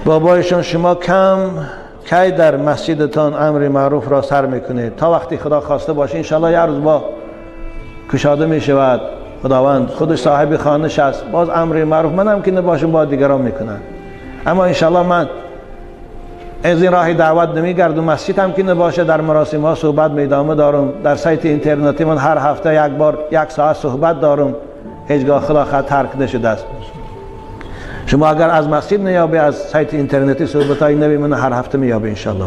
بابایشان شما کم کی در مسجدتان امر معروف را سر میکنید؟ تا وقتی خدا خواسته باشه انشالله یه روز با کشاده میشود. خداوند خودش صاحب خانش است، باز امر معروف منم که نباشم با دیگران میکنن. اما انشالله من از این راه دعوت نمیگردم، مسجد هم که نباشه در مراسم ها صحبت میدامه دارم، در سایت اینترنتی من هر هفته یک بار یک ساعت صحبت دارم، هیچگاه خدا خط ترک نشده است. شما اگر از مسجد نیابی از سایت اینترنتی صحبت های نبی من هر هفته میابی انشالله.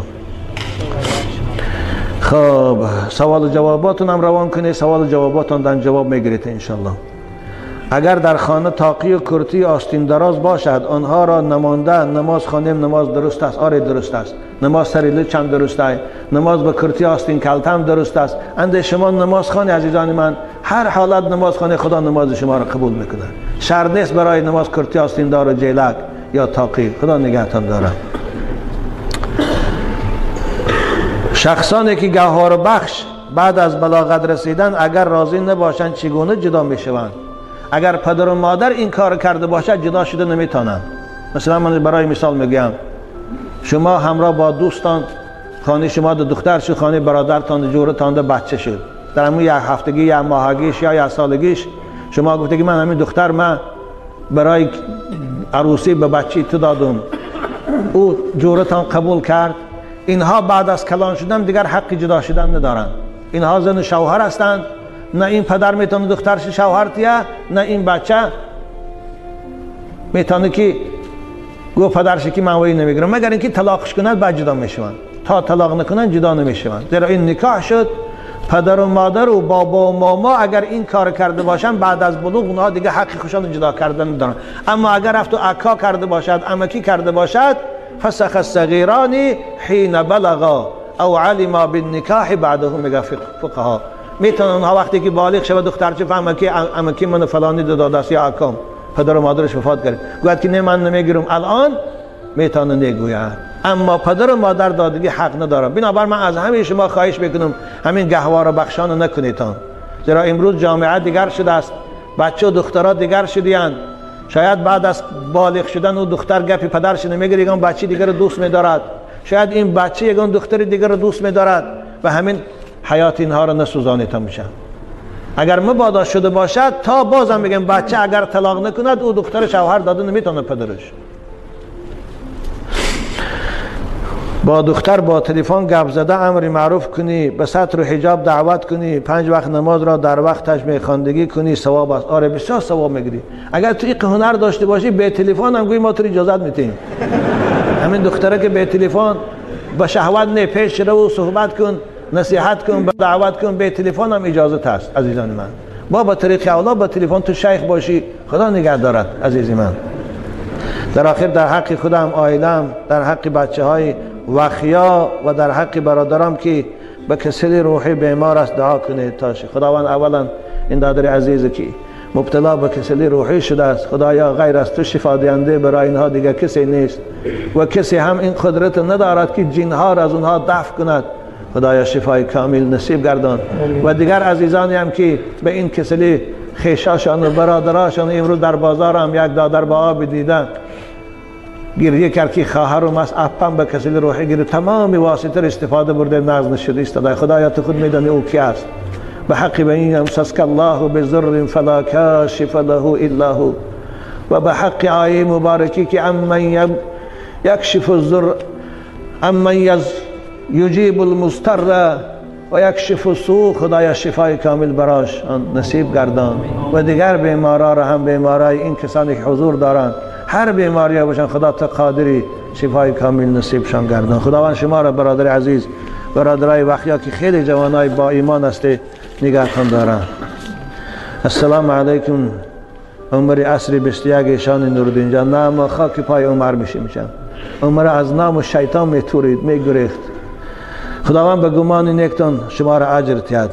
خب سوال جواباتون هم روان کنید، سوال جواباتون دن جواب میگیرید انشالله. اگر در خانه تاقی و کرتی آستین دراز باشد آنها را نمانده نماز خوانیم نماز درست است؟ آره درست است. نماز سریله چند درست است، نماز به کرتی آستین کلته هم درست است. اند شما نماز خوانی عزیزان من، هر حالت نماز خوانی خدا نماز شما را قبول میکنه. شرط نیست برای نماز کرتی آستین دار و جیلک یا تاقی. خدا نگهتان داره. شخصانی که گوهر بخش بعد از بلاغت رسیدن اگر راضی نباشند چگونه جدا میشوند؟ اگر پدر و مادر این کار کرده باشد جدا شده نمیتونند. مثلا من برای مثال میگم، شما همراه با دوستان خانه شما دو دختر شد، خانه برادرتان جورتان دو بچه شد، در همون یک هفتگی یا ماهگیش یا یک سالگیش شما گفته که من همین دختر من برای عروسی به بچه تو دادم، او جورتان قبول کرد. اینها بعد از کلان شدن دیگر حق جدا شدن ندارند. اینها زن و شوهر هستند، نه این پدر میتونه دخترش شوهر تیه، نه این بچه میتونه که گو پدرش که من وی نمیگیرم، مگر اینکه طلاقش کند بعد جدا میشوند. تا طلاق نکنند جدا نمیشوند. زیرا این نکاح شد. پدر و مادر و بابا و ماما اگر این کار کرده باشند بعد از بلوغ اونها دیگه حق خودشان جدا کردن ندارن. اما اگر رفت و عکا کرده باشد، عمکی کرده باشد، فسخ الصغیران حین بلغا او علما بالنکاح بعده، میگه فقها. میتونن اونها وقتی که بالغ شود دخترچه فهمه که عمکی من فلانی داده است یا عکام، پدر و مادرش وفات کرد، گوید که نه من نمیگیرم الان، میتونه نگوید. اما پدر و مادر دادگی حق ندارن. بنابر من از همه شما خواهش میکنم همین گهواره بخشان نکنیدتان، زیرا امروز جامعه دیگر شده است، بچه و دخترها دیگر شدیان. شاید بعد از بالغ شدن او دختر گپی پدرش نمیگیره، یگان بچه دیگر رو دوست میدارد، شاید این بچه یگان دختر دیگر رو دوست میدارد و همین حیات اینها رو نسوزانیتان میشن. اگر مبادا شده باشد تا بازم میگم بچه اگر طلاق نکند او دختر شوهر داده نمیتونه پدرش. با دختر با تلفن گپ زده امر معروف کنی، به ستر و حجاب دعوت کنی، 5 وقت نماز را در وقتش میخواندگی کنی، ثواب است. آره بسیار ثواب میگیری. اگر تو این هنر داشته باشی به تلفن هم گویی ما تو اجازت میتیم. همین دختره که به تلفن به شهوت نه پیش رو صحبت کن، نصیحت کن، به دعوت کن، به تلفن هم اجازت هست عزیزان من. با با طریق اولا با تلفن تو شیخ باشی، خدا نگه دارد عزیزی من. در آخر در حق خودم، عائلم، در حق بچه های وخیا و در حق برادرم که به کسل روحی بیمار است دعا کنید تا خداوند اولا این دادر عزیز که مبتلا به کسل روحی شده است، خدایا غیر از تو شفا دهنده برای اینها دیگه کسی نیست و کسی هم این قدرت ندارد که جنها را از اونها دفع کند. خدایا شفای کامل نصیب گردان. و دیگر عزیزانی هم که به این کسلی خویشاشان و برادراشان امروز در بازار هم یک دادر با آب دیدن گریه کرد که خواهرم است، اپم به کسلی روحی گرفت، تمام واسطه استفاده برده نغز نشده است. خدایا تو خود میدانی او کی است. به حق به این امسسک الله بضر فلا کاشف له الا هو و به حق آیه مبارکی که امن یکشف الضر امن یجیب المضطر و یکشف السوء، خدایا شفای کامل براش نصیب گردان. و دیگر بیمارا را هم، بیمارای این کسانی که حضور دارند، هر بیماری باشن خدا تا قادری شفای کامل نصیبشان گردان. خداوند شما را برادر عزیز، برادرای وخیا که خیلی جوانای با ایمان هستی نگهتان دارن. السلام علیکم. عمر عصر 21 ایشان نوردین جان. نه ما خاک پای عمر میشیم. عمر از نام و شیطان میتورید میگریخت. خداوند به گمان نیکتان شما را اجر تید.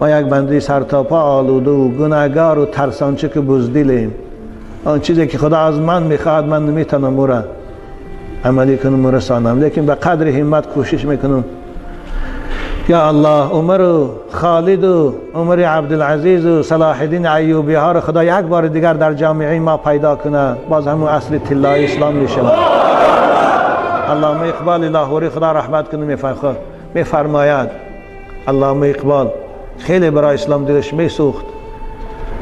ما یک بنده سر تا پا آلوده و گناهگار و ترسانچه که بزدلیم. آن چیزی که خدا از من میخواد من نمیتونم او را عملی کنم و رسانم، لیکن به قدر همت کوشش میکنم. یا الله عمر و خالد و عمر عبدالعزیز و صلاح الدین ایوبی ها را خدا یک بار دیگر در جامعه ما پیدا کنه، باز همون اصل طلای اسلام میشود. علامه اقبال لاهوری خدا رحمت کنه میفرماید، علامه اقبال خیلی برای اسلام دلش میسوخت.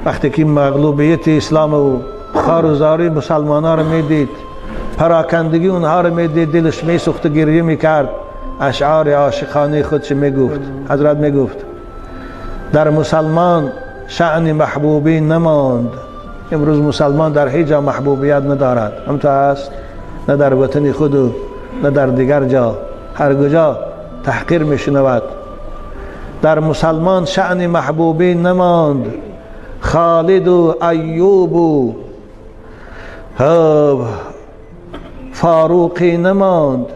وقتی که مغلوبیت اسلام و خار و زاری مسلمان ها رو میدید، پراکندگی اونها رو میدید، دلش میسوخت و گریه میکرد. اشعار عاشقانه خودش میگفت. حضرت میگفت در مسلمان شأن محبوبی نماند. امروز مسلمان در هیچ جا محبوبیت ندارد، هم تو هست، نه در وطن خود و نه در دیگر جا، هر کجا تحقیر میشنود. در مسلمان شأن محبوبی نماند، خالد و ایوب و فاروقی نماند.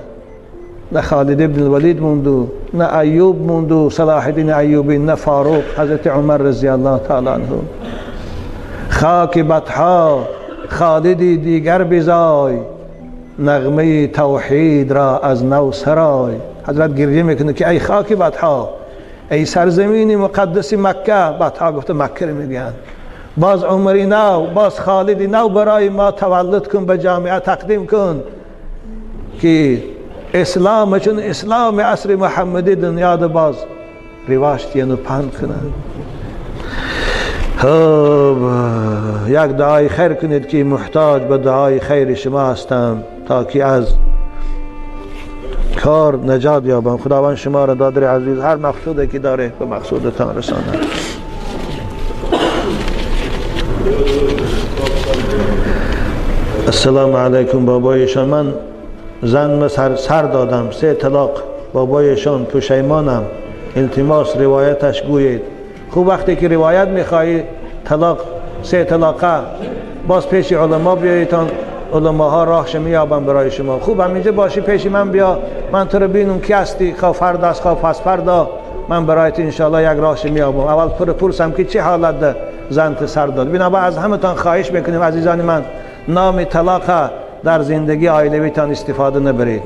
نه خالد ابن الولید موند و نه ایوب موند و صلاح الدین ایوبی، نه فاروق، حضرت عمر رضی الله تعالی عنه. خاک بطحا خالدی دیگر بزای، نغمه توحید را از نو سرای. حضرت گریه میکنه که ای خاک بطحا، ای سرزمین مقدس مکه، بطحا گفته مکه رو میگن، باز عمری نو، باز خالدی نو برای ما تولد کن، به جامعه تقدیم کن که اسلام چون اسلام عصر محمدی دنیا ده باز رواج تین و پند کنند. خب یک دعای خیر کنید که محتاج به دعای خیر شما هستم تا که از کار نجات یابم. خداوند شما را دادر عزیز هر مقصودی که داره به مقصودتان رساند. السلام علیکم. بابایشان من زن سر دادم، 3 طلاق، بابایشان پشیمانم، التماس روایتش گویید. خوب وقتی که روایت میخواهی طلاق 3 طلاقه، باز پیش علما بیاییتان، علماها راهش میابن برای شما. خوب همینجا باشی پیش من بیا، من تو رو بینم کی هستی، خواه فردا است خواه پس فردا، من برایت انشالله یک راهش میابم. اول پر پرسم که چه حالت ده زن سر داد. بنابر از همتان خواهش میکنیم عزیزان من، نام طلاق در زندگی عائلویتان استفاده نبرید.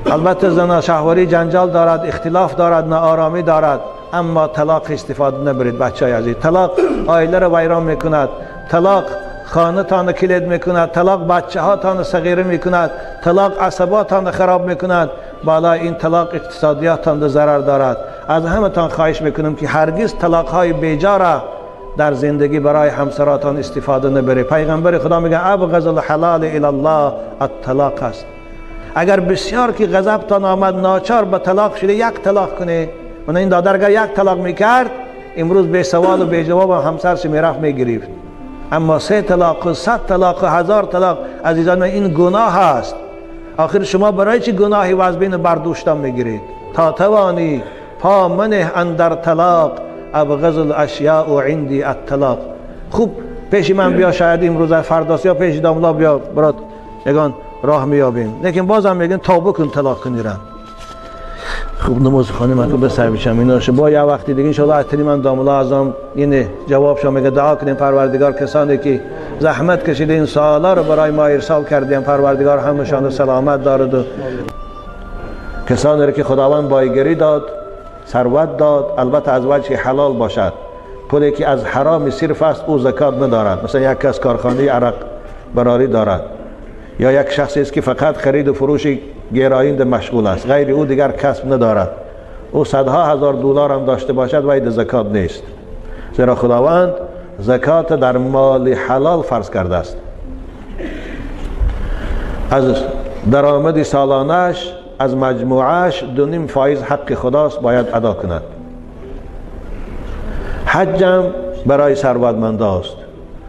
البته زنا شهوری جنجال دارد، اختلاف دارد، ناآرامی دارد، اما طلاق استفاده نبرید بچه عزیز. طلاق عائله را ویران میکند، طلاق خانه تان کلید میکند، طلاق بچه ها تان صغیره میکند، طلاق عصباتان خراب میکند، بالای این طلاق اقتصادیاتان ضرر دارد. از همتان خواهش میکنم که هرگز طلاق های بیجا را در زندگی برای همسراتان استفاده نبرید. پیغمبر خدا میگه ابغض الحلال الی الله الطلاق است. اگر بسیار که غضبتان آمد ناچار به طلاق شده، یک طلاق کنه. من این دادر اگر یک طلاق میکرد امروز به سوال و به جواب همسرش میرفت میگرفت. اما 3 طلاق و 100 طلاق و 1000 طلاق عزیزان این گناه است. آخر شما برای چی گناهی و از بین بردوشتان میگیرید؟ تا توانی پا منه اندر طلاق، ابغض الاشیاء عندی الطلاق. خوب پیش من بیا، شاید امروز فرداست یا پیش داملا بیا برات یگان راه میابیم، لیکن بازم میگن توبه کن طلاق کنیرن. خوب نماز خانه من به سر بشم اینا با یه وقتی دیگه ان شاء الله عطری من داملا ازم اینه جواب شما میگه. دعا کنیم پروردگار کسانی که زحمت کشیده این سوالا رو برای ما ارسال کردیم، پروردگار همشان سلامت دارد و کسانی رو که خداوند بایگری داد، ثروت داد، البته از وجه حلال باشد. پولی که از حرام صرف است او زکات ندارد. مثلا یک کس کارخانه عرق براری دارد یا یک شخصی است که فقط خرید و فروش گرایند مشغول است، غیر او دیگر کسب ندارد، او صدها هزار دلار هم داشته باشد وید زکات نیست، زیرا خداوند زکات در مال حلال فرض کرده است. از درآمد سالانش، از مجموعش 2.5 فایز حق خداست باید ادا کند. حج هم برای ثروتمند است،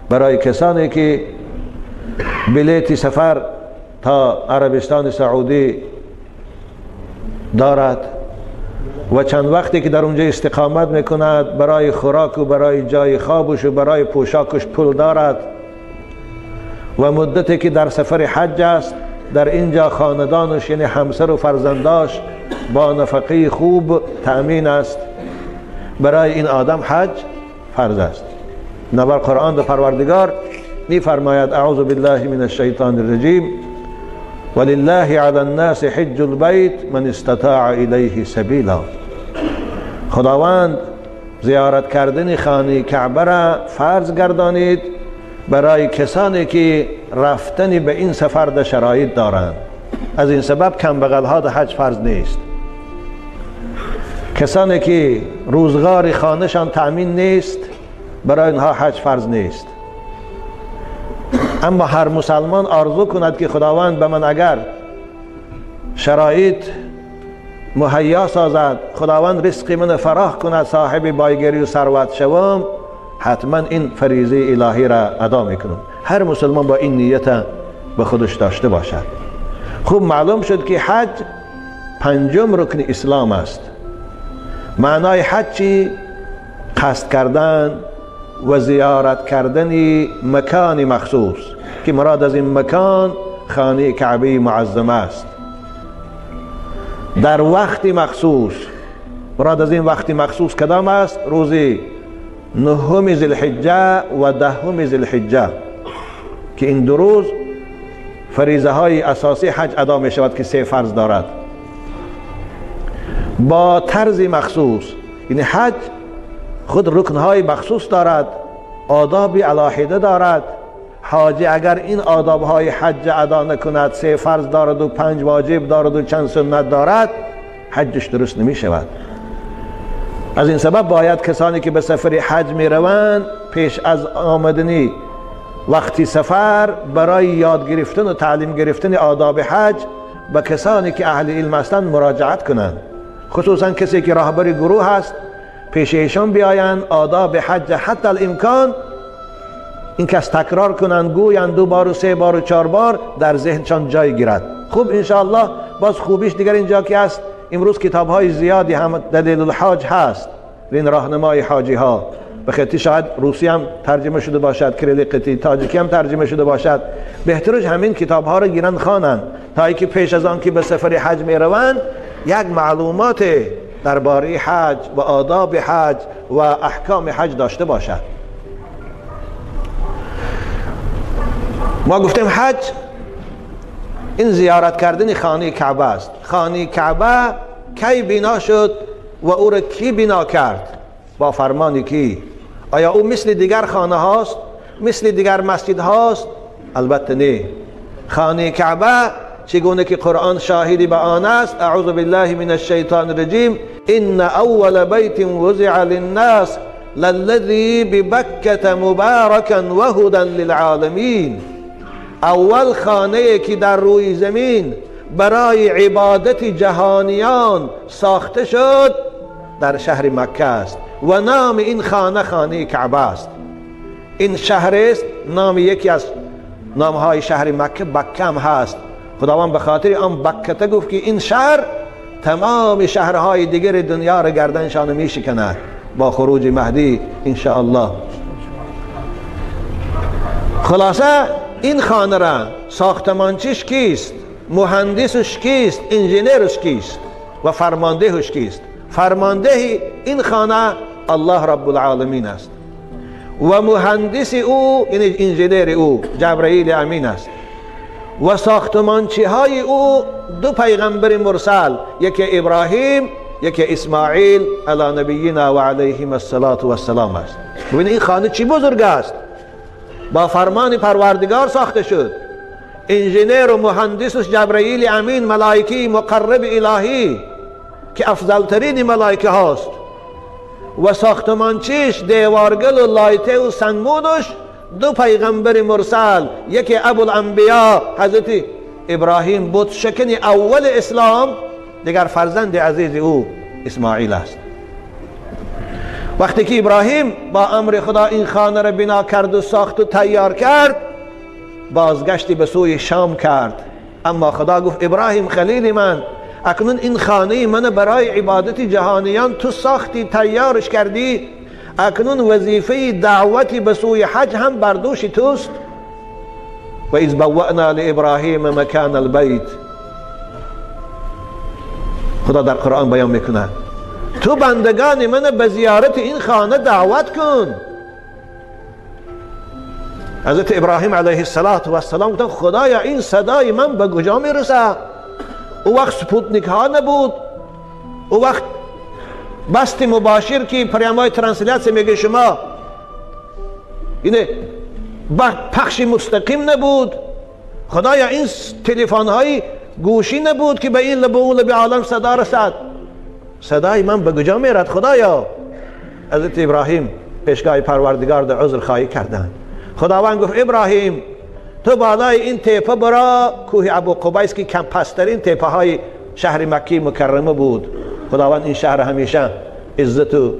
برای کسانی که بلیت سفر تا عربستان سعودی دارد و چند وقتی که در اونجا استقامت میکند، برای خوراک و برای جای خوابش و برای پوشاکش پول دارد و مدتی که در سفر حج است در اینجا خاندانش یعنی همسر و فرزنداش با نفقه خوب تأمین است، برای این آدم حج فرض است. نبر قرآن در پروردگار میفرماید اعوذ بالله من الشیطان الرجیم ولله علی الناس حج البیت من استطاع الیه سبیلا. خداوند زیارت کردن خانه کعبه را فرض گردانید برای کسانی که رفتن به این سفر در شرایط دارند. از این سبب کم بغل ها در حج فرض نیست. کسانی که روزگار خانهشان تأمین نیست، برای اینها حج فرض نیست. اما هر مسلمان آرزو کند که خداوند به من اگر شرایط مهیا سازد، خداوند رزق من فراخ کند، صاحب بایگری و ثروت شوم، حتما این فریضه الهی را ادا میکنم. هر مسلمان با این نیت به خودش داشته باشد. خوب معلوم شد که حج پنجم رکن اسلام است. معنای حج چی؟ قصد کردن و زیارت کردن مکان مخصوص که مراد از این مکان خانه کعبه معظمه است، در وقت مخصوص. مراد از این وقت مخصوص کدام است؟ روز نهم ذی الحجه و دهم ذی الحجه، که این دو روز فریضه های اساسی حج ادا می شود که سه فرض دارد، با طرز مخصوص. یعنی حج خود رکنهای مخصوص دارد، آداب علاحده دارد. حاجی اگر این آدابهای حج ادا نکند، سه فرض دارد و پنج واجب دارد و چند سنت دارد، حجش درست نمی شود. از این سبب باید کسانی که به سفر حج می روند پیش از آمدنی وقتی سفر برای یاد گرفتن و تعلیم گرفتن آداب حج به کسانی که اهل علم هستند مراجعت کنند، خصوصا کسی که راهبر گروه است، پیش ایشان بیایند آداب حج حتی الامکان این کس تکرار کنند، گویند دو بار و سه بار و چهار بار در ذهنشان جای گیرد. خوب انشاءالله باز خوبیش دیگر اینجا که است، امروز کتاب های زیادی هم دلیل الحاج هست، این راهنمای حاجی ها، به خطی شاید روسی هم ترجمه شده باشد، کریلی قطی تاجیکی هم ترجمه شده باشد. بهترش همین کتاب ها رو گیرند خوانند تا اینکه پیش از آن که به سفر حج می روند یک معلومات درباره حج و آداب حج و احکام حج داشته باشد. ما گفتیم حج این زیارت کردن خانه کعبه است. خانه کعبه کی بنا شد و او را کی بنا کرد؟ با فرمان کی؟ آیا او مثل دیگر خانه هاست؟ مثل دیگر مسجد هاست؟ البته نه. خانه کعبه چگونه که قرآن شاهدی به آن است، اعوذ بالله من الشیطان الرجیم، ان اول بیت وضع للناس للذی ببکة مبارکا وهدى للعالمین. اول خانه که در روی زمین برای عبادت جهانیان ساخته شد در شهر مکه است و نام این خانه خانه کعبه است. این شهر است، نام یکی از نامهای شهر مکه بکه هم هست. خداوند به خاطر آن بکته گفت که این شهر تمام شهرهای دیگر دنیا را گردنشان می شکند با خروج مهدی انشاءالله. خلاصه این خانه را ساختمانچیش کیست؟ مهندسش کیست؟ انجینرش کیست؟ و فرماندهش کیست؟ فرمانده این خانه الله رب العالمین است و مهندس او یعنی انجینر او جبرئیل امین است و ساختمانچی های او دو پیغمبر مرسل، یکی ابراهیم یکی اسماعیل علی نبینا و علیهم الصلاة والسلام است. ببینید این خانه چی بزرگ است، با فرمان پروردگار ساخته شد. انجینر و مهندسش جبرئیل امین، ملائکه مقرب الهی که افضل ترین ملائکه هاست، و ساختمانچیش دیوارگل و لایته و سنگمونش دو پیغمبر مرسل، یکی ابوالانبیا حضرت ابراهیم بود شکن اول اسلام، دیگر فرزند عزیز او اسماعیل است. وقتی که ابراهیم با امر خدا این خانه را بنا کرد و ساخت و تیار کرد، بازگشتی به سوی شام کرد. اما خدا گفت ابراهیم خلیل من، اکنون این خانه من برای عبادت جهانیان تو ساختی تیارش کردی، اکنون وظیفه دعوتی به سوی حج هم بر دوش توست. و اذ بوأنا لابراهیم مکان البیت، خدا در قرآن بیان میکنه تو بندگان من به زیارت این خانه دعوت کن. حضرت ابراهیم علیه السلام گفتن خدایا این صدای من به کجا میرسه؟ او وقت سپوتنیک ها نبود، او وقت بست مباشر که прямой трансляция میگه شما، اینه پخش مستقیم نبود. خدایا این تلفن های گوشی نبود که به این لب و اون لب عالم صدا رسد. صدای من به کجا میرد خدایا؟ حضرت ابراهیم پیشگاه پروردگار در عذر خواهی کردند. خداوند گفت ابراهیم تو بالای این تپه برا، کوه ابو قبیس که کم پسترین تپه های شهر مکی مکرمه بود. خداوند این شهر همیشه عزت و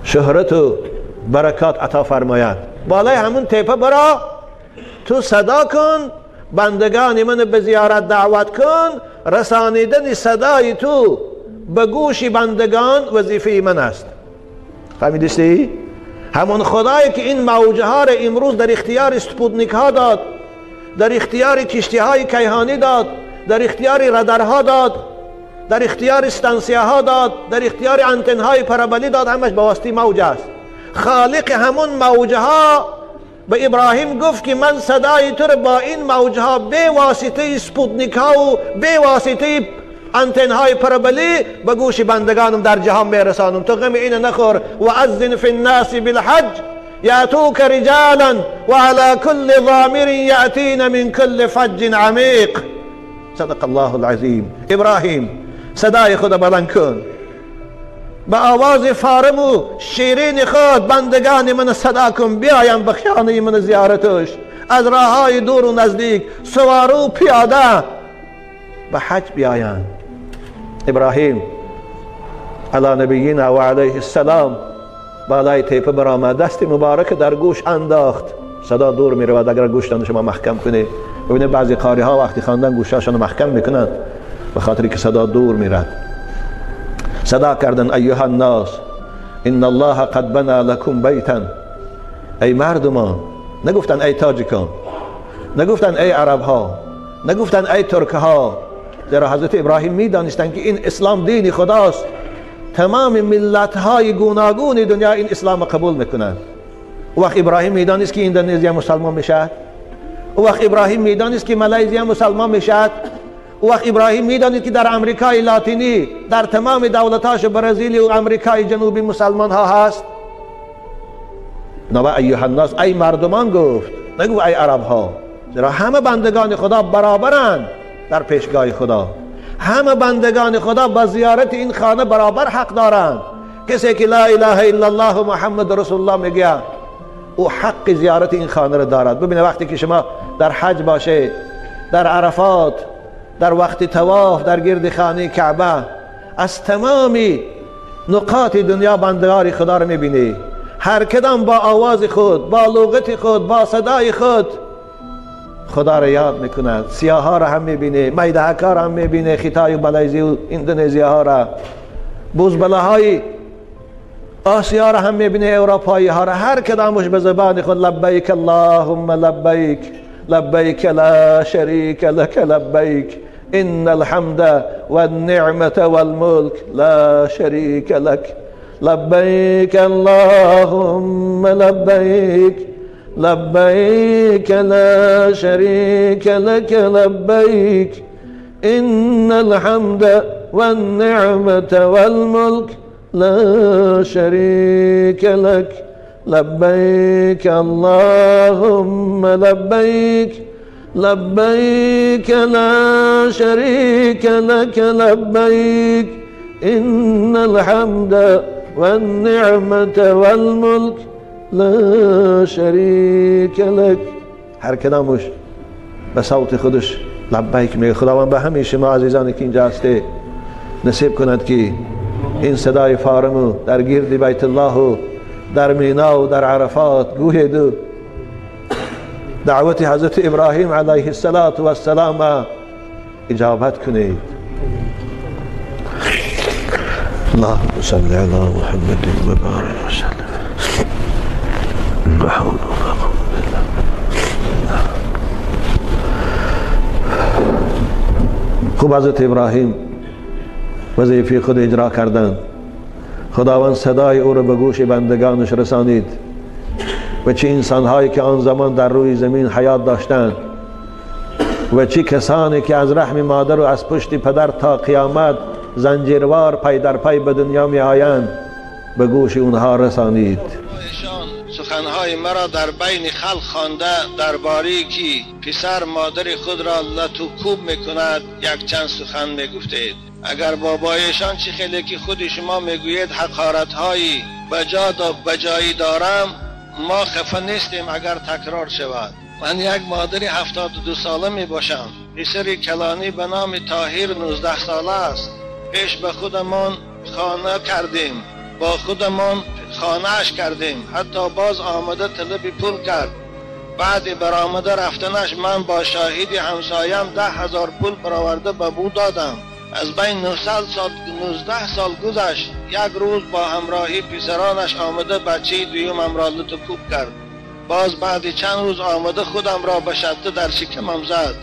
شهرت و برکات عطا فرماید. بالای همون تپه برا، تو صدا کن، بندگان من به زیارت دعوت کن. رسانیدن صدای تو به گوش بندگان وظیفه من است. فهمیدی؟ همون خدایی که این موجه ها را امروز در اختیار سپوتنیک ها داد، در اختیار کشتی های کیهانی داد، در اختیار رادارها داد، در اختیار استانسیا ها داد، در اختیار انتن های پرابولی داد، همش به واسطه موج است. خالق همون موجه ها به ابراهیم گفت که من صدای تو را با این موجه ها به واسطه سپوتنیک ها و به واسطه انتن های پرابولی به گوش بندگانم در جهان میرسانم. تو غم اینو نخور. و اذن فی الناس بالحج یاتوک رجالا وعلى كل ضامر یاتین من كل فج عمیق. صدق الله العظیم. ابراهیم صدای خود بلند کن، به آواز فارم و شیرین خود بندگان من صدا کن، بیایم به خانه من زیارتش، از راههای دور و نزدیک، سوار و پیاده به حج بیایند. ابراهیم علی نبینا و علیه السلام بالای تپه برآمد، دست مبارک در گوش انداخت. صدا دور می رود اگر گوشتان شما محکم کنید. ببینید بعضی قاری ها وقتی خواندن گوشاشان محکم میکنند به خاطر که صدا دور میرد. صدا کردن ایها الناس ان الله قد بنا لكم بیتا. ای مردمان، نگفتن ای تاجیکان، نگفتن ای عرب ها، نگفتن ای ترک ها، زیرا حضرت ابراهیم میدانستند که این اسلام دین خداست. تمام ملت های گوناگون دنیا این اسلام قبول میکنند. وقت ابراهیم میدانست که اندونزیا مسلمان میشد، وقت ابراهیم میدانست که مالزیا مسلمان میشد، وقت ابراهیم میدانست که در امریکای لاتینی، در تمام دولتاش برزیل و امریکای جنوبی مسلمان ها هست. نوع ایها الناس، ای مردمان گفت، نگو ای عرب ها، زیرا همه بندگان خدا برابرند در پیشگاه خدا. همه بندگان خدا به زیارت این خانه برابر حق دارند. کسی که لا اله الا الله محمد رسول الله میگه او حق زیارت این خانه را دارد. ببینید وقتی که شما در حج باشه، در عرفات، در وقت طواف در گرد خانه کعبه، از تمام نقاط دنیا بندگان خدا را میبینی. هر کدام با آواز خود، با لغت خود، با صدای خود خدا را یاد میکند. سیاه ها را هم میبینه، میدهک ها را هم میبینه، خیتای و مالزی و اندونزیا ها را، بوزبله های آسیا را هم میبینه، اروپایی ها را. هر کدامش به زبان خود لبیک اللهم لبیک، لبیک لا شریک لک لبیک، ان الحمد والنعمة والملک لا شریک لک، لبیک اللهم لبیک، لبیک لا شریک لک لبیک، ان الحمد والنعمة والملک لا شریک لک، لبیک اللهم لبیک، لبیک لا شریک لک لبیک، ان الحمد والنعمة والملک لا شریک لک. هر کدامش به صوت خودش لبیک میگه. خداوند به همه شما عزیزانی که اینجا هسته نصیب کند که این صدای فارمو در گرد بیت الله و در مینا و در عرفات گوید و دعوت حضرت ابراهیم علیه السلام اجابت کنید. اللهم صل علی محمد و بارک وسلم. لا حول ولا قوة الا بالله. خوب حضرت ابراهیم وظیفه خود اجرا کردند. خداوند صدای او را به گوش بندگانش رسانید و چه انسانهایی که آن زمان در روی زمین حیات داشتند و چه کسانی که از رحم مادر و از پشت پدر تا قیامت زنجیروار پی در پی به دنیا می آیند به گوش اونها رسانید. سخنهای مرا در بین خلق خوانده درباره که پسر مادر خود را لتو کوب میکند یک چند سخن میگفتید. اگر بابایشان چه خیلی که خود شما میگویید حقارتهایی بجایی دارم، ما خفه نیستیم اگر تکرار شود. من یک مادر 72 ساله می باشم. پسر کلانی به نام طاهر 19 ساله است. پیش به خودمان خانه کردیم، با خودمان خانهش کردیم، حتی باز آمده طلب پول کرد. بعد برآمده رفتنش من با شاهد همسایم 10,000 پول برآورده به او دادم. از بین 19 سال گذشت. یک روز با همراهی پسرانش آمده بچه دویمم را لت و کوب کرد. باز بعد چند روز آمده خودم را به شته در شکمم زد.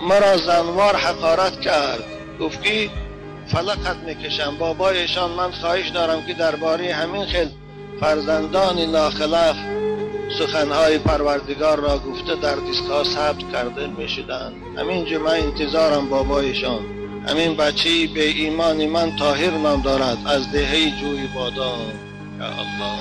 مرا زنوار حقارت کرد. گفت که فلقت میکشم. بابایشان من خواهش دارم که درباره همین خیل فرزندان ناخلف سخنهای پروردگار را گفته در دیسک‌ها ثبت کرده میشدند. همینجا من انتظارم بابایشان. همین بچه به ایمان من طاهر نام دارد، از دهه جوی بادام. یا الله،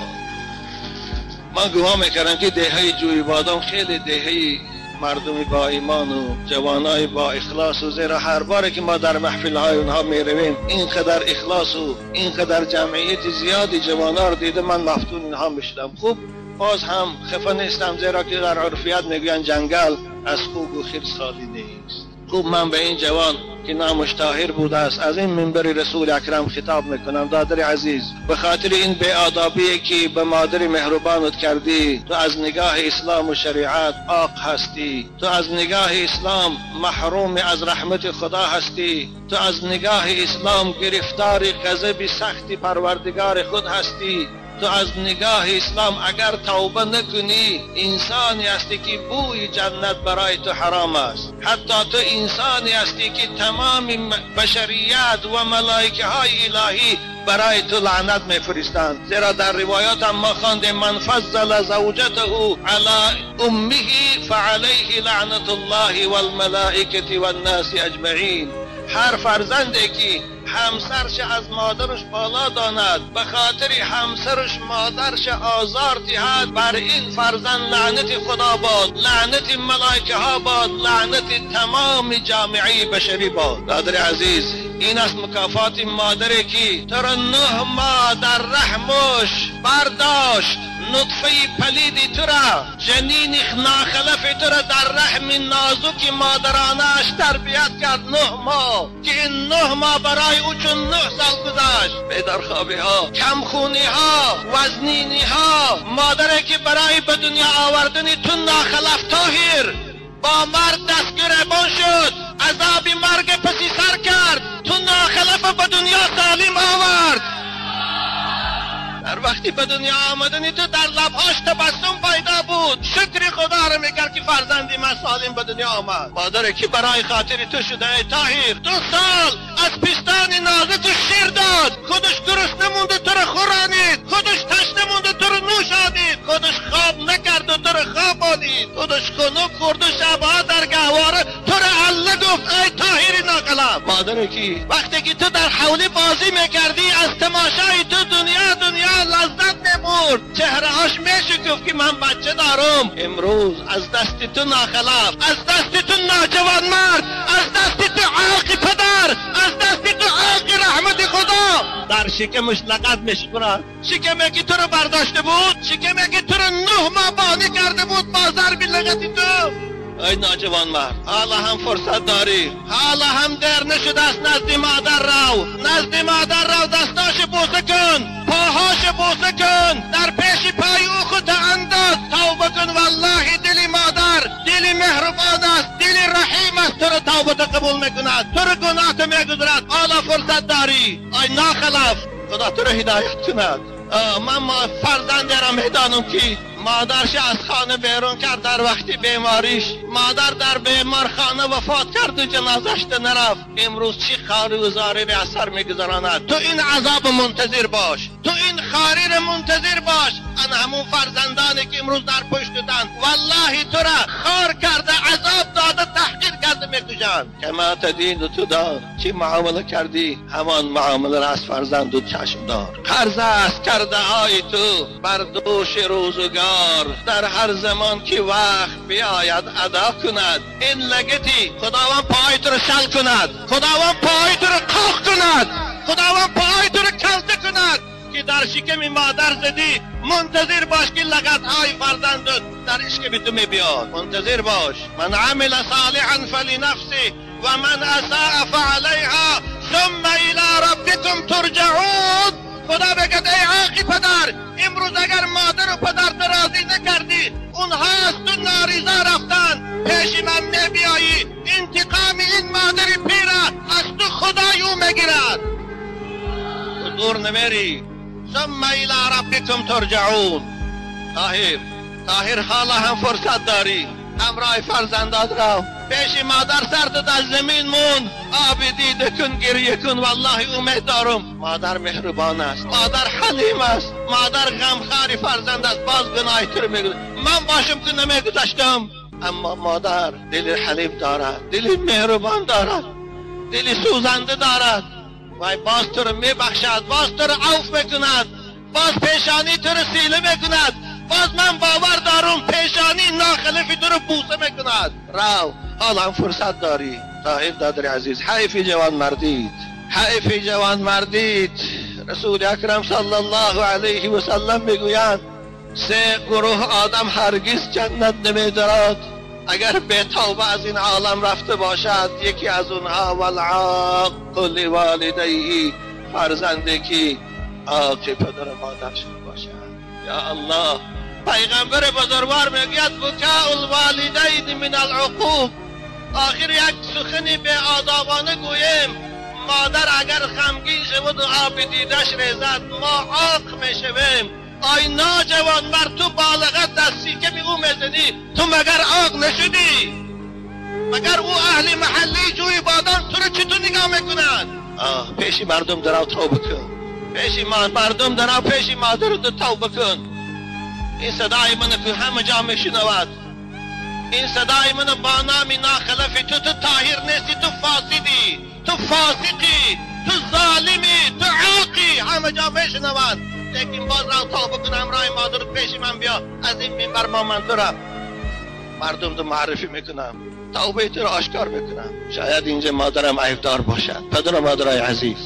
من گمان میکردم که دهه جوی بادام خیلی دهه مردمی با ایمان و جوانای با اخلاص و زیرا هر باری که ما در محفل های اونها میرویم اینقدر اخلاص و اینقدر جمعیت زیادی جوانا رو دیده من مفتون اینها میشدم. خوب باز هم خفه نیستم، زیرا که در عرفیت میگوین جنگل از خوگ و خرس خالی نیست. خوب من به این جوان که نامش طاهر بوده است از این منبر رسول اکرم خطاب میکنم. دادر عزیز، به خاطر این بی‌آدابی که به مادر مهربانت کردی، تو از نگاه اسلام و شریعت عاق هستی، تو از نگاه اسلام محروم از رحمت خدا هستی، تو از نگاه اسلام گرفتار غضب سخت پروردگار خود هستی، تو از نگاه اسلام اگر توبه نکنی انسانی هستی که بوی جنت برای تو حرام است. حتی تو انسانی هستی که تمام بشریت و ملائکه های الهی برای تو لعنت میفرستند. زیرا در روایات هم ما خواندیم من فضل زوجته علی امه فعلیه لعنت الله والملائکه والناس اجمعین. هر فرزندی که همسرش از مادرش بالا داند، به خاطر همسرش مادرش آزار دهد، بر این فرزند لعنت خدا باد، لعنت ملائکه ها باد، لعنت تمام جامعه بشری باد. دادر عزیز، این است مکافات مادری که تو را 9 ماه در رحمش برداشت، نطفه پلید تو را، جنین ناخلف تو را در رحم نازک مادرانش تربیت کرد 9 ماه، که این 9 ماه برای او چون 9 سال گذشت. بیدارخوابی ها، کمخونی ها، وزنینی ها، مادری که برای به دنیا آوردن تو ناخلف طاهر با مرگ دست گریبان شد، عذاب مرگ پسی سر کرد، تو ناخلف به دنیا سالم آورد. در وقتی به دنیا آمدنی تو در لبهاش تبسم پیدا بود، شکر خدا رو میکرد که فرزندی من سالم به دنیا آمد. مادر که برای خاطر تو شده ای طاهر، 2 سال از پستان نازه تو شیر داد، خودش گرسنه مونده تو رو خورانید، خودش تشنه مونده تو رو نوشانید، خودش خواب نکرد و تو رو خواب آنید، خودش خنک خورد و شبها در گهواره تو رو الله گفت ای طاهر ناقلب. مادر کی وقتی که تو در حولی بازی میکردی از تماشای تو دنیا دنیا لذت میبرد، چهرهاش میشکفت که من بچه دارم. امروز از دست تو ناخلف، از دست تو ناجوان مرد، از دست تو عاق پدر، از دست تو عاق رحمت خدا در شکمش لغت میشکند. شکمی که تو رو برداشته بود، شکمی که تو رو 9 ماه بانی کرده بود با ضرب لغت تو. ای ناجوان مرد، حالا هم فرصت داری، حالا هم دیر نشده است. نزد مادر رو، نزد مادر رو، دستاش بوسه کن، پاهاش بوسه کن، در پیش پای او خود انداز، توبه کن. والله دل مادر دل مهربان است، دل رحیم است، تو رو توبه قبول میکند، تو رو گناه تو میگذرد. حالا فرصت داری ای ناخلف، خدا تو رو هدایت کند. من فرزند را میدانم که مادرش از خانه بیرون کرد در وقتی بیماریش، مادر در بیمارخانه وفات کرد و جنازش نرفت. امروز چی خاری و زاری را اثر میگذراند. تو این عذاب منتظر باش، تو این خاری را منتظر باش. ان همون فرزندانی که امروز در پشت تن والله تو را خار کرده، عذاب داده، تحقیر کرده میکشند. کما تدین تو دار، چی معامله کردی همان معامله را از فرزند و چشم دار. قرض است کرده های تو بر دوش روزگار پروردگار در هر زمان که وقت بیاید ادا کند. این لگتی خداوند پای تو رو شل کند، خداوند پای تو رو قاق کند، خداوند پای تو رو کلته کند که در شکم مادر زدی. منتظر باش که لغت های فرزندت در شکم تو میبیاد. منتظر باش. من عمل صالحا فلنفسه و من اساء فعلیها ثم الى ربکم ترجعون. خدا بگه ای عاقی پدر، امروز اگر مادر و پدر راضی نکردی، اونها از تو ناریزا رفتن، پیش من نبیایی، انتقام این مادر پیره از تو خدای او میگیرد. تو دور نمیری. ثم الى ربکم ترجعون. طاهر، طاهر حالا هم فرصت داری، همراه فرزندات رو پیش مادر سرت از زمین مون، آب دیده کن، گریه کن، والله امید دارم. مادر مهربان است، مادر حلیم است، مادر غمخوار فرزند است. باز گناه تو رو میگذارم، من باشم که نمیگذاشتم، اما مادر دل حلیم دارد، دل مهربان دارد، دل سوزنده دارد. وای باز تو رو میبخشد، باز تو رو عفو میکند، باز پیشانی تو رو سیله میکند، باز من باور دارم پیشانی ناخلفی تو رو بوسه میکند. رو حالا فرصت داری. طاهر دادر عزیز، حیفی جوان مردید، حیفی جوان مردید. رسول اکرم صلی الله علیه و سلم میگویند سه گروه آدم هرگز جنت نمیدارد اگر به توبه از این عالم رفته باشد. یکی از اونها والعاق لوالدیه، فرزندی که عاق پدر و مادرش باشد. یا الله، پیغمبر بزرگوار میگوید بکاء الوالدین من العقوق. آخر یک سخنی به آدابانه گوییم، مادر اگر غمگین شود و آب دیدش ریزد ما عاق میشویم. آی ناجوان مرد، تو بالغت از سیکم او میزنی، تو مگر عاق نشدی؟ مگر او اهل محلی جوی بادام تو رو چطور نگاه میکنند؟ آه، پیش مردم درو توبه کن، پیش مردم درو، پیش مادر تو توبه کن. این صدای من که همه جا میشنود، این صدای من با نام ناخلفی تو، تو طاهر نیستی، تو فاسدی، تو فاسقی، تو ظالمی، تو عاقی، همه جا میشنود. لیکن باز را توبه کن، همراه مادر پیش من بیا، از این منبر ما من تو را مردم تو معرفی میکنم، توبه تو را آشکار میکنم. شاید اینجا مادرم عیبدار باشد. پدر و مادرای عزیز،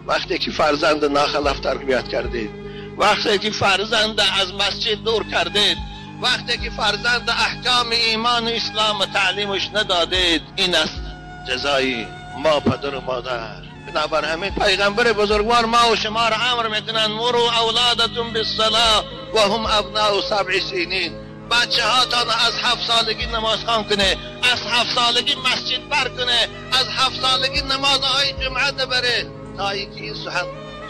وقتی که فرزند ناخلف تربیت کردید، وقتی که فرزند از مسجد دور کردید، وقتی که فرزند احکام ایمان و اسلام و تعلیمش ندادید، این است جزای ما پدر و مادر. بنابر همین پیغمبر بزرگوار ما و شما را امر میکنند مروا اولادتون بالصلاه و هم ابناء 7 سنین. بچه هاتان از 7 سالگی نماز خوان کنه، از 7 سالگی مسجد بر کنه، از 7 سالگی نمازهای جمعه نبره، تا اینکه این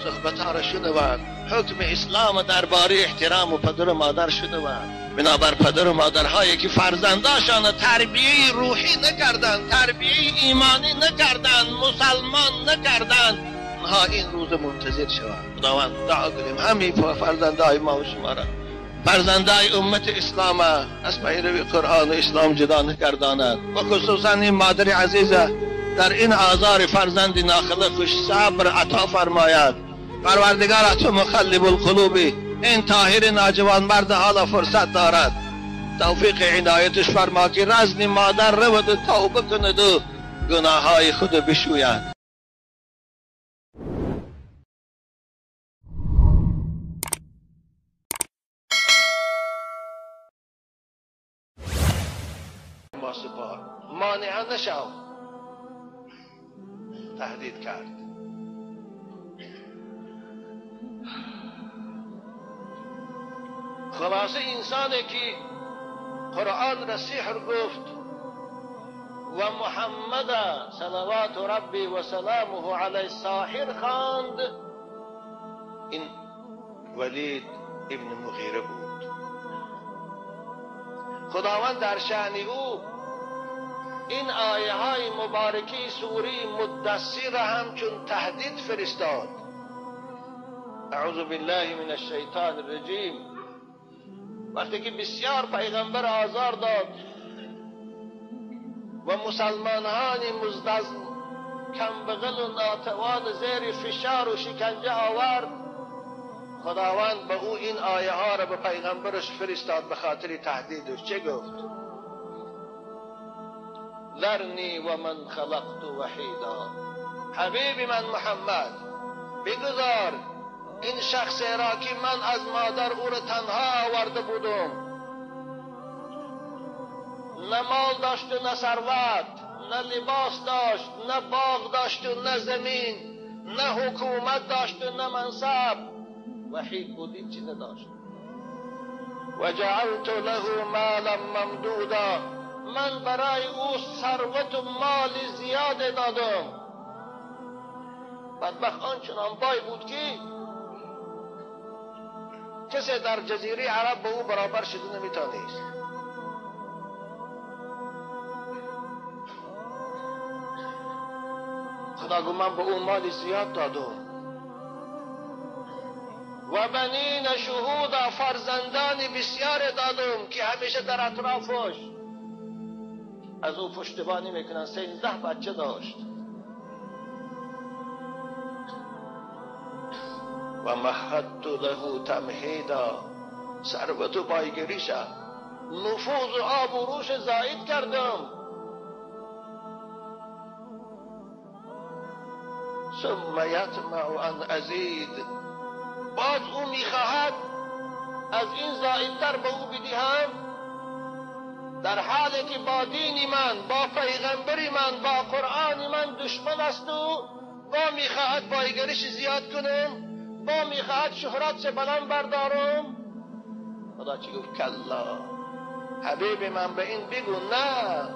صحبت ها را شنوند، حکم اسلام درباره احترام و پدر و مادر شنوند. بنابر پدر و مادرهایی که فرزنداشان تربیه روحی نکردند، تربیه ایمانی نکردند، مسلمان نکردند، آنها این روز منتظر شوند. خداوند دعا کنیم همین فرزندهای ما و شما را، فرزندهای امت اسلام از پیروی قرآن و اسلام جدا نکرداند، و خصوصا این مادر عزیزه در این آزار فرزند ناخلق صبر عطا فرماید. پروردگار تو مخلب القلوبی، این طاهر ناجوان مرد حالا فرصت دارد، توفیق عنایتش فرما که رزن مادر رود و توبه کند و گناههای خود بشوید. مانع نشو، تهدید کرد. خلاصه انسانی که قرآن را سحر گفت و محمد صلوات ربی و سلامه علیه ساحر خواند، این ولید ابن مغیره بود. خداوند در شأن او این آیه های مبارکی سوره مدثر را همچون تهدید فرستاد. اعوذ بالله من الشیطان الرجیم. وقتی که بسیار پیغمبر آزار داد و مسلمانان مزدز کمبغل و ناتوان زیر فشار و شکنجه آورد، خداوند به او این آیه ها را به پیغمبرش فرستاد به خاطر تهدیدش. چه گفت؟ ذرنی و من خلقت وحیدا. حبیب من محمد، بگذار این شخص را که من از مادر او را تنها آورده بودم، نه مال داشت و نه ثروت، نه لباس داشت، نه باغ داشت و نه زمین، نه حکومت داشت و نه منصب، وحید بود، هیچ چیز نداشت. و جعلت له مالا ممدودا، من برای او ثروت و مال زیاد دادم. بدبخت آنچنان بای بود که کسی در جزیره عرب با او برابر شده نمیتانست. خدا گفت من به او مال زیاد دادم. و بنین شهودا، فرزندان بسیار دادم که همیشه در اطرافش از او پشتیبانی میکنن. 13 بچه داشت. و مهدت له تمهیدا، ثروت و بایگریش، نفوذ و آب و روش زاید کردم. ثم یطمع ان ازید، باز او میخواهد از این زایدتر به او بدهم، در حالی که با دین من، با پیغمبر من، با قرآن من دشمن است و با میخواهد بایگریش زیاد کنم، با میخواهد شهرت چه بلند بردارم. خدا چی گفت؟ کلا، حبیب من به این بگو نه،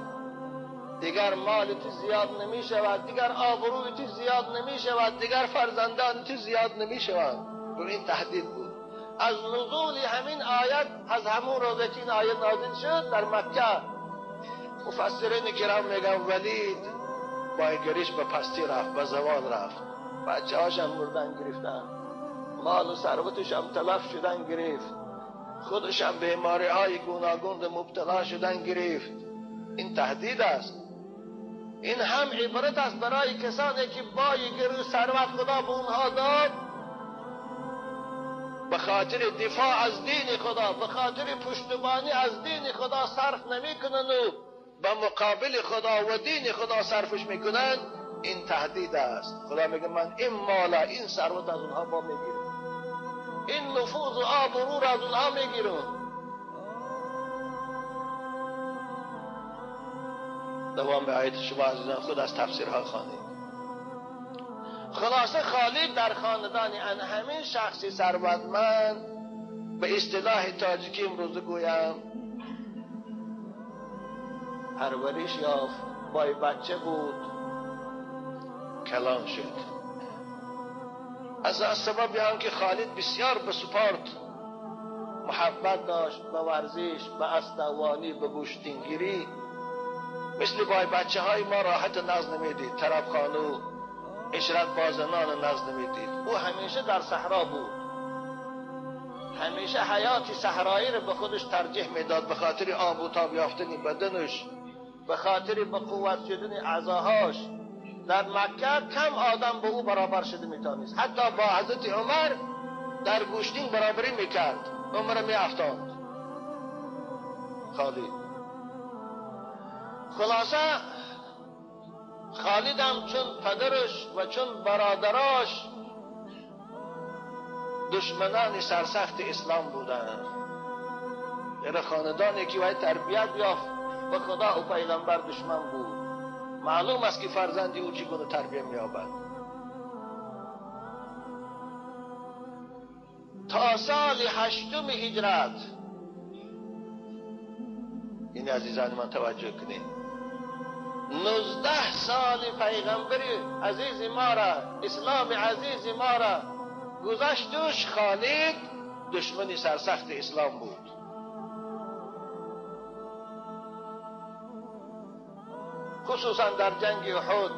دیگر مال تو زیاد نمی شود، دیگر آبروی تو زیاد نمی شود، دیگر فرزندان تو زیاد نمی شود. این تهدید بود. از نزول همین آیت، از همون روزه که این آیت نازل شد در مکه، مفسرین کرام میگن ولید بایگریش به پستی رفت، به زوال رفت، بچه هاش هم مردن گرفتن، مال و ثروتش هم تلف شدن گرفت، خودش هم بیماری های گوناگون مبتلا شدن گرفت. این تهدید است. این هم عبرت است برای کسانی که بایگری و ثروت خدا به اونها داد، به خاطر دفاع از دین خدا، به خاطر پشتیبانی از دین خدا صرف نمی کنند و به مقابل خدا و دین خدا صرفش میکنند. این تهدید است. خدا میگه من این مال، این ثروت از اونها با میگیرم، این نفوذ و آبرو را از اونها میگیرم. دوام آیت شما عزیزان خود از تفسیرها خوانید. خلاصه خالد در خاندان ان همین شخصی ثروتمند، به اصطلاح تاجیکی امروز گویم، پرورش یافت، بای بچه بود، کلان شد. از سبب هم که خالد بسیار به سپورت محبت داشت، به ورزش، به اسدوانی، به گوشتینگیری، مثل بای بچه های ما راحت نزد نمیدید، طربخانه عشرت بازنان نزد نمیدید. او همیشه در صحرا بود، همیشه حیات صحرایی رو به خودش ترجیح میداد، به خاطر آب و تاب یافتن بدنش، به خاطر به قوت شدن اعضاهاش. در مکه کم آدم به او برابر شده میتونست، حتی با حضرت عمر در گوشتین برابری میکرد، عمر میافتاند خالد. خلاصه خالد هم چون پدرش و چون برادراش دشمنان سرسخت اسلام بودند، یعنی خاندانی که باید تربیت یافت به خدا و پیغمبر دشمن بود، معلوم است که فرزندی او چگونه تربیت می‌یابد. تا سال 8 هجرت، این عزیزان من توجه کنید، 19 سال پیغمبر عزیز ما را، اسلام عزیز ما را گذشتش، خالد دشمن سرسخت اسلام بود. خصوصا در جنگ احد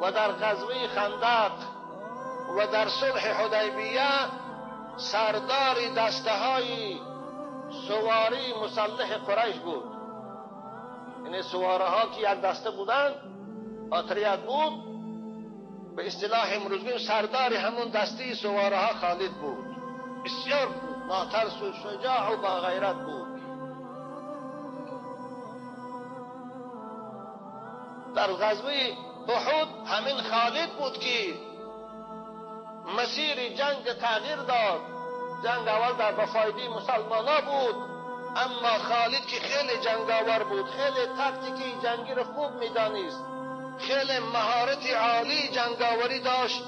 و در غزوه خندق و در صلح حدیبیه، سردار دسته های سواری مسلح قریش بود. یعنی سواره ها که یک دسته بودند، آتریت بود، به اصطلاح امروز سردار همون دسته سواره ها خالد بود. بسیار ناترس و شجاع و با غیرت بود. در غزوه احد همین خالد بود که مسیر جنگ تغییر داد. جنگ اول در بفایده مسلمان ها بود، اما خالد که خیلی جنگاور بود، خیلی تاکتیکی جنگی رو خوب میدانست، خیلی مهارت عالی جنگاوری داشت،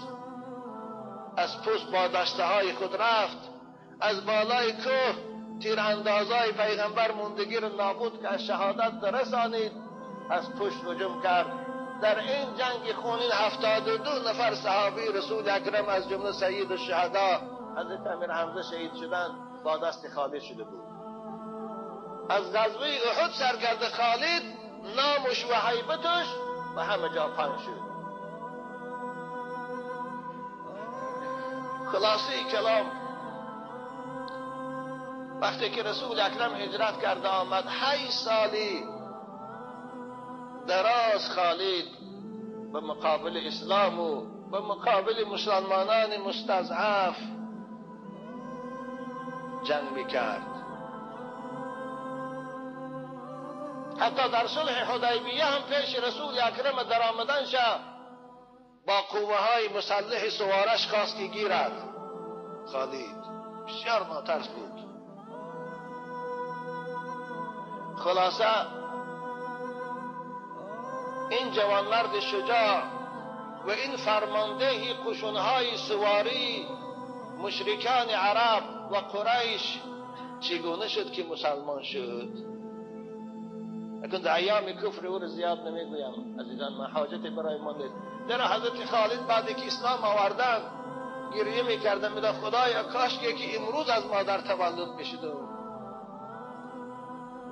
از پشت با دسته های خود رفت، از بالای کوه تیراندازای پیغمبر موندگی رو نابود که از شهادت رسانید، از پشت هجوم کرد. در این جنگ خونین 72 نفر صحابی رسول اکرم از جمله سید الشهدا حضرت امیر حمزه شهید شدند، با دست خالد شده بود. از غزوه احد سر کرده خالد، نامش و هیبتش به همه جا پهن شد. خلاصه کلام، وقتی که رسول اکرم هجرت کرده آمد، 8 سالی دراز خالد به مقابل اسلام و به مقابل مسلمانان مستضعف جنگ میکرد. حتی در صلح حدیبیه هم پیش رسول اکرم در آمدن شد، با قوه های مسلح سوارش خواست که گیرد. خالد بسیار ناترس بود. خلاصه این جوانمرد شجاع و این فرمانده قشونهای سواری مشرکان عرب و قریش چگونه شد که مسلمان شد؟ اکنون در ایام کفر او رو زیاد نمیگویم عزیزان، من حاجتی برای ما نیست. در حضرت خالد بعد که اسلام آوردن گریه میکردن، میگفت خدایا کاش که امروز از مادر تولد میشدم.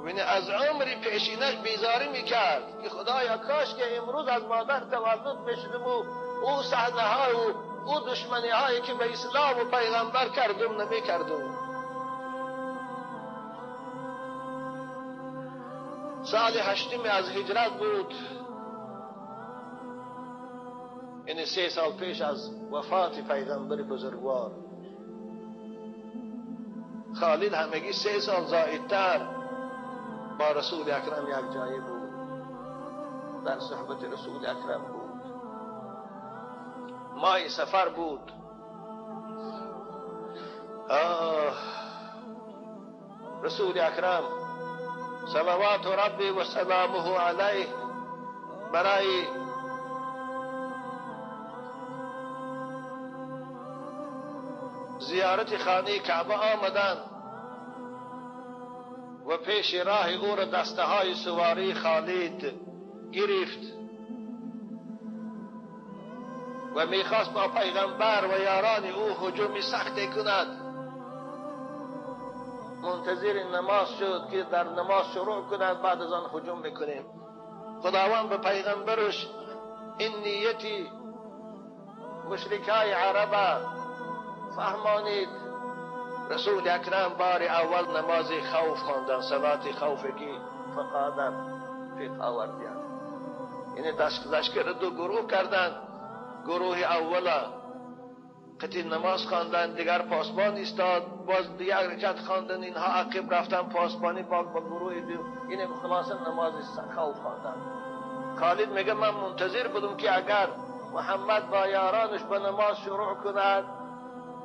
یعنی از عمر پیشینش بیزاری میکرد که خدایا کاش که امروز از مادر تولد میشدم و او صحنه های و او دشمنی هایی که به اسلام و پیغمبر کردم نمیکردم. سال 8 از هجرت بود، یعنی 3 سال پیش از وفات پیغمبر بزرگوار. خالد همگی 3 سال زائدتر با رسول اکرم یک جایی بود، در صحبت رسول اکرم بود. ماه سفر بود. رسول اکرم صلوات ربی و سلامه علیه برای زیارت خانه کعبه آمدند و پیش راه او را دسته های سواری خالد گرفت و میخواست با پیغمبر و یاران او هجوم سخت کند. منتظر نماز شد که در نماز شروع کند، بعد از آن هجوم میکنیم. خداوند به پیغمبرش این نیتی مشرکای عرب فهمانید. رسول اکرم بار اول نماز خوف خواندن، صلات خوف که فقادر فقه آوردیان. یعنی لشکر دو گروه کردند، گروه اولا قطعی نماز خواندن، دیگر پاسبان ایستاد، باز دیگر رکعت خواندن، اینها عقب رفتن پاسبانی با گروه دو. اینه خلاصه نماز خوف خواندن. خالد میگه من منتظر بودم که اگر محمد با یارانش به نماز شروع کند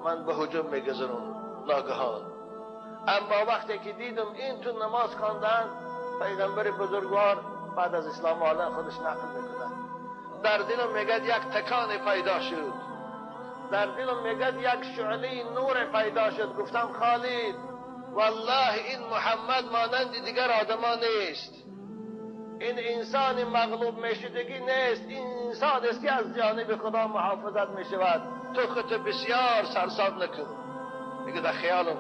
من به هجوم میگذرم ناگهان. اما وقتی که دیدم این تو نماز خواندن، پیغمبر بزرگوار بعد از اسلام آوردن خودش نقل میکند، در دلم میگه یک تکان پیدا شد، در دلم میگه یک شعله نور پیدا شد. گفتم خالد والله این محمد مانند دیگر آدما نیست، این انسان مغلوب میشدگی نیست، این انسان است که از جانب خدا محافظت میشود، تو خودت بسیار سرسام نکن. میگه در خیالم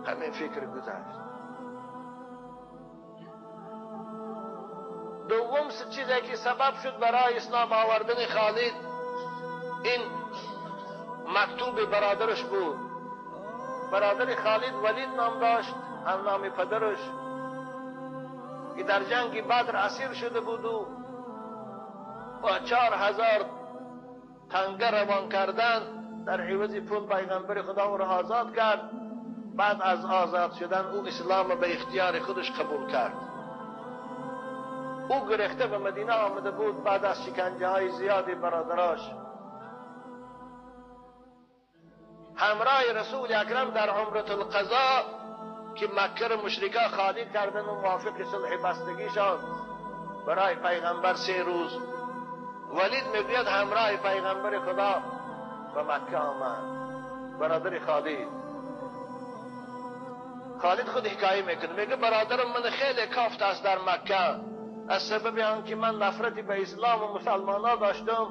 همین فکر گذشت. دوم چیزی که سبب شد برای اسلام آوردن خالد این مکتوب برادرش بود. برادر خالد ولید نام داشت، هم نام پدرش، که در جنگ بدر اسیر شده بود و با 4000 تنگه روان کردن در عوض پول پیغمبر خدا او را آزاد کرد. بعد از آزاد شدن او اسلام به اختیار خودش قبول کرد. او گرفته به مدینه آمده بود بعد از شکنجه های زیادی برادراش. همراه رسول اکرم در عمرة القضا که مکه را مشرکا خالی کردن و موافق صلح بستگیشان برای پیغمبر 3 روز، ولید میگوید همراه پیغمبر خدا به مکه آمد. برادر خالد، خالد خود حکایه میکنه، میگه برادرم من خیلی کافت است در مکه، از سبب آنکه من نفرتی به اسلام و مسلمان ها داشتم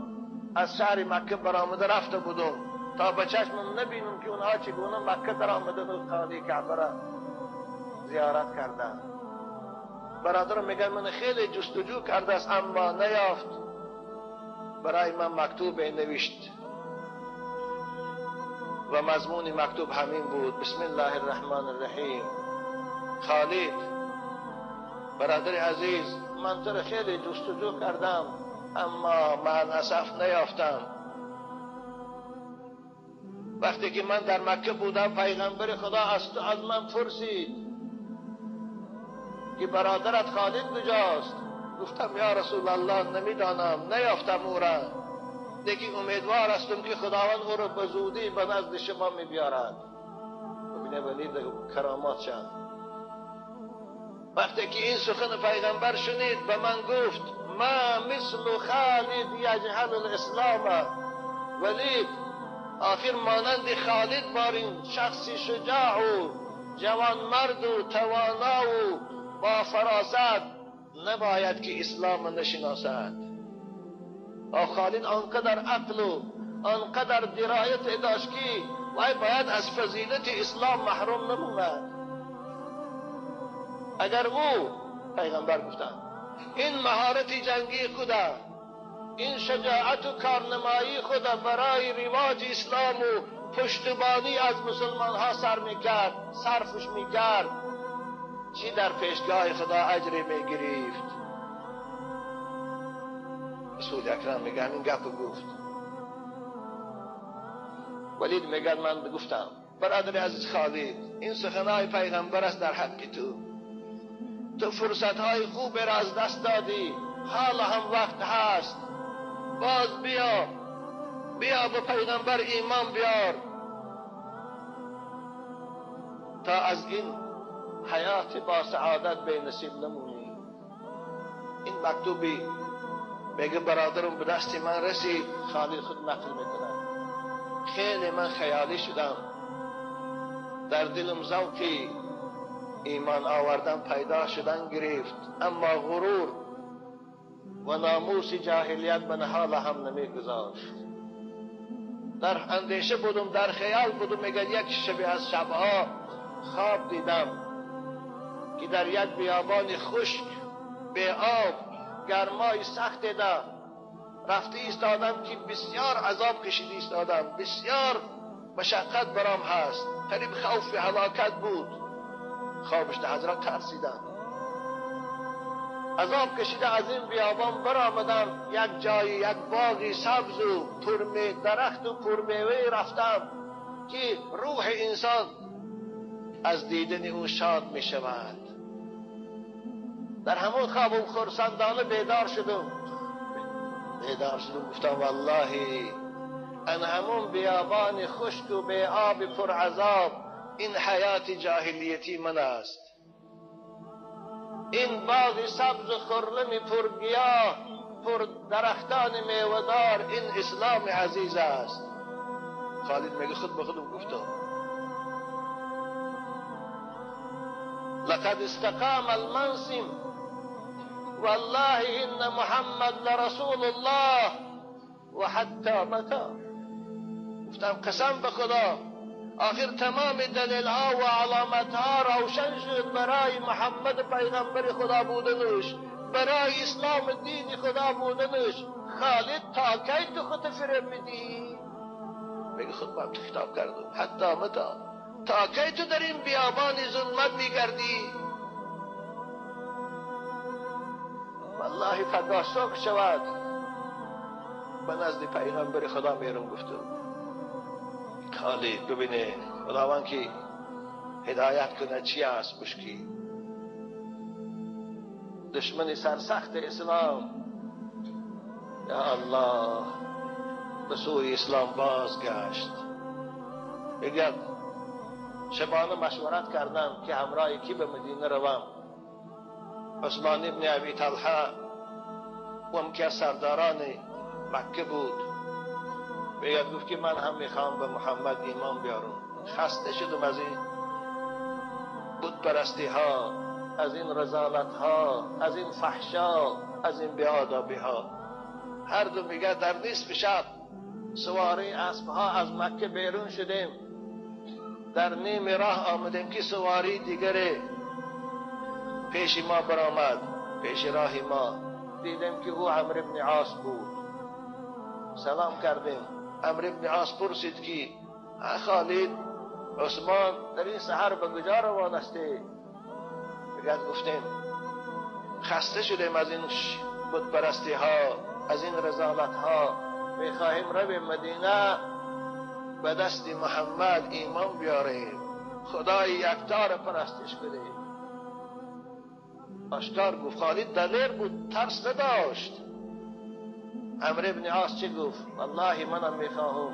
از شهر مکه برآمده رفته بودم تا به چشمم نبینم که اونها چگونه مکه در آمدن و خانه کعبه را زیارت کردند. برادرم میگه من خیلی جستجو کرده است اما نیافت. برای من مکتوب نوشت و مضمون مکتوب همین بود: بسم الله الرحمن الرحیم. خالد برادر عزیز، من تو را خیلی جستجو کردم اما مع الاسف نیافتم. وقتی که من در مکه بودم پیغمبر خدا از من پرسید که برادرت خالد کجاست؟ گفتم یا رسول الله نمیدانم، نیافتم او را، لیکن امیدوار هستم که خداوند او را به زودی به نزد شما میبیارد. ببینه ولید کرامات شد. وقتی که این سخن پیغمبر شنید به من گفت ما مثل خالد یجهل الاسلام. ولید آخر مانند خالد بارین شخصی شجاع و جوانمرد و توانا و با فراست نباید که اسلام نشناسد. خالد آنقدر عقل و آنقدر درایت داشت که وای باید از فضیلت اسلام محروم نموند. اگر او پیغمبر گفتند این مهارت جنگی خدا، این شجاعت و کارنمایی خدا برای رواج اسلام و پشتبانی از مسلمان ها سر میکرد، صرفش میکرد، چی در پیشگاه خدا اجری میگرفت؟ رسول اکرم میگه همین گپ گفت. ولید میگه من گفتم برادر عزیز خالد، این سخنهای پیغمبر است در حق تو. تو فرصتهای خوب را از دست دادی، حالا هم وقت هست، باز بیا، بیا به پیغمبر ایمان بیار تا از این حیات با سعادت به نصیب نمونی. این مکتوبی میگه برادرم به دست من رسید. خالد خود نقل میکنه خیلی من خیالی شدم، در دلم ذوقی ایمان آوردن پیدا شدن گرفت، اما غرور و ناموس جاهلیت من حال هم نمیگذاشت. در اندیشه بودم، در خیال بودم. میگه یک شب از شبها خواب دیدم که در یک بیابان خشک به آب گرمای سخت ده رفته ایستادم که بسیار عذاب کشیده ایستادم، بسیار مشقت برام هست، قریب خوف هلاکت بود. خوابش ده حضرت ترسیدم، عذاب کشیده از این بیابان برآمدم، یک جایی یک باغی سبز و پرمی درخت و پرمیوه رفتم که روح انسان از دیدن او شاد می شود. در همون خوابم خرسندانه بیدار شدم، بیدار شدم گفتم والله ان همون بیابان خشک و بی آب پر عذاب این حیات جاهلیتی من است، این باغ سبز خرم پر گیاه پر درختان میوه‌دار این اسلام عزیز است. خالد میگه خود به خودم گفتم لقد استقام المنصب والله ان محمد لرسول الله و حتی متى. گفتم قسم به خدا آخر تمام دلیل ها و علامت ها روشن شد برای محمد پیغمبر خدا بودنش، برای اسلام دین خدا بودنش. خالد تا کی تو خود فریب میدی؟ میگه خود با تو خطاب کردم حتی متا، تا کی تو در این بیابان ظلمت میگردی؟ والله فردا صبح شود به نزد پیغمبر خدا میرم. گفتم خالد ببینه خداوند که هدایت کنه چی است مشکی دشمن سرسخت اسلام، یا الله به سوی اسلام بازگشت. میگه شبانه مشورت کردم که همراه کی به مدینه روم. عثمان ابن ابی طلحه اون که سرداران مکه بود، میگه گفت که من هم میخوام به محمد ایمان بیارم. خسته شدم از این بت پرستی ها، از این رذالت ها، از این فحشا، از این بی‌آدابی ها. هر دو میگه در نصف شب سواری اسب ها از مکه بیرون شدیم، در نیم راه آمدیم که سواری دیگری پیش ما برآمد، پیش راه ما. دیدیم که او عمرو ابن عاص بود. سلام کردیم. عمرو ابن عاص پرسید که خالد، عثمان در این سحر به کجا روان هستی؟ میگه گفتیم خسته شدیم از این بت پرستی ها، از این رذالت ها، میخواهیم رویم مدینه به دست محمد ایمان بیاریم، خدای یکتا را پرستش کنیم. آشکار گفت خالد دلیر بود، ترس نداشت. عمرو ابن عاص چه گفت؟ والله منم میخواهم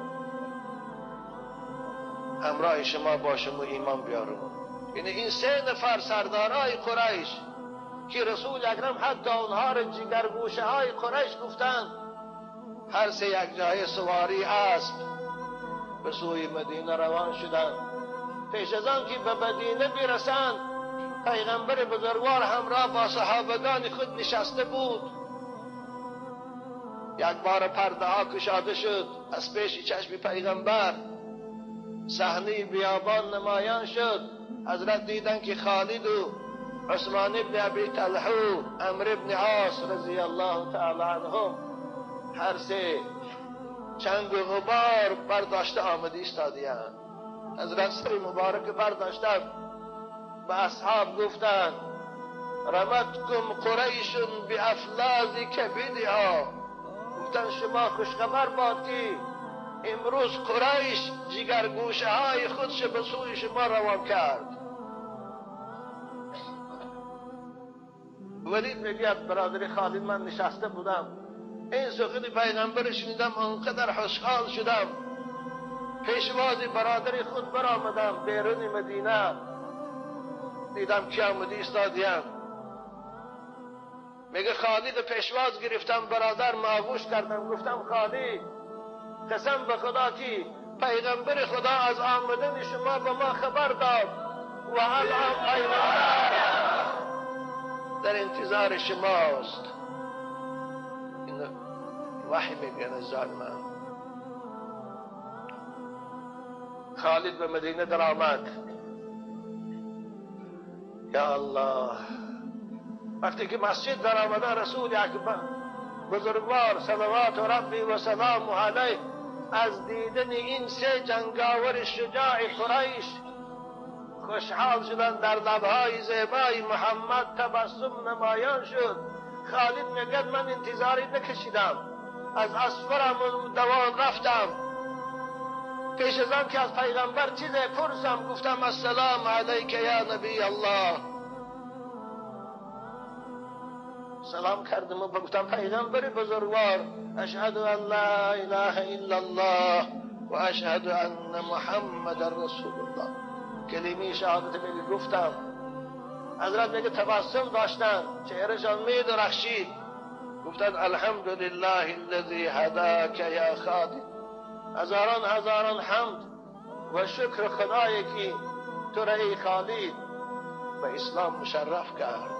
همراه شما باشم و ایمان بیارم. یعنی این سه نفر سردارای قریش که رسول اکرم حتی اونها را جگرگوشه های قریش گفتند، هر سه یک جای سواری اسب به سوی مدینه روان شدند. پیش از آن که به مدینه برسند، پیغمبر بزرگوار همراه با صحابگان خود نشسته بود. یک بار پرده ها کشاده شد از پیش چشم پیغمبر، صحنه بیابان نمایان شد. حضرت دیدن که خالد و عثمان ابن ابی طلحه و عمرو ابن عاص رضی الله تعالی عنهم هر سه چنگ و غبار برداشته آمده ایستاده‌اند. حضرت سر مبارک برداشتند، به اصحاب گفتند رمتکم قریش بافلاذ کبدها. گفتند شما خوشخبر باد که امروز قریش جگرگوشه های خودش به سوی شما روان کرد. ولید میگوید برادر خالد من نشسته بودم، این سخن پیغمبر شنیدم، آنقدر خوشحال شدم، پیشواز برادر خود برآمدم بیرون مدینه، دیدم که آمده ایستادیم. میگه خالد پیشواز گرفتم، برادر آغوش کردم، گفتم خالد قسم به خدا که پیغمبر خدا از آمدن شما به ما خبر داد و الان پیغمبر در انتظار شماست. این وحی میگن از من. خالد به مدینه در آمد. یا الله، وقتی که مسجد در آمده، رسول اکبر بزرگوار صلوات ربی و سلام علیه از دیدن این سه جنگاور شجاع قریش خوشحال شدند. در لبهای زیبای محمد تبسم نمایان شد. خالد میگد من انتظاری نکشیدم، از اسفرم دوان رفتم، پیش از آن که از پیغمبر چیز پرسم گفتم السلام علیک یا نبی الله. سلام کردم و گفتم پیغمبر بزرگوار اشهد ان لا اله الا الله و اشهد ان محمد رسول الله. کلمه شهادت میگه گفتم. حضرت میگه تبسم داشتن، چهرهشان میدرخشید. گفتند الحمدلله الذی هداک یا خالد. هزاران هزاران حمد و شکر خدایی که تو را ای خالد به اسلام مشرف کرد.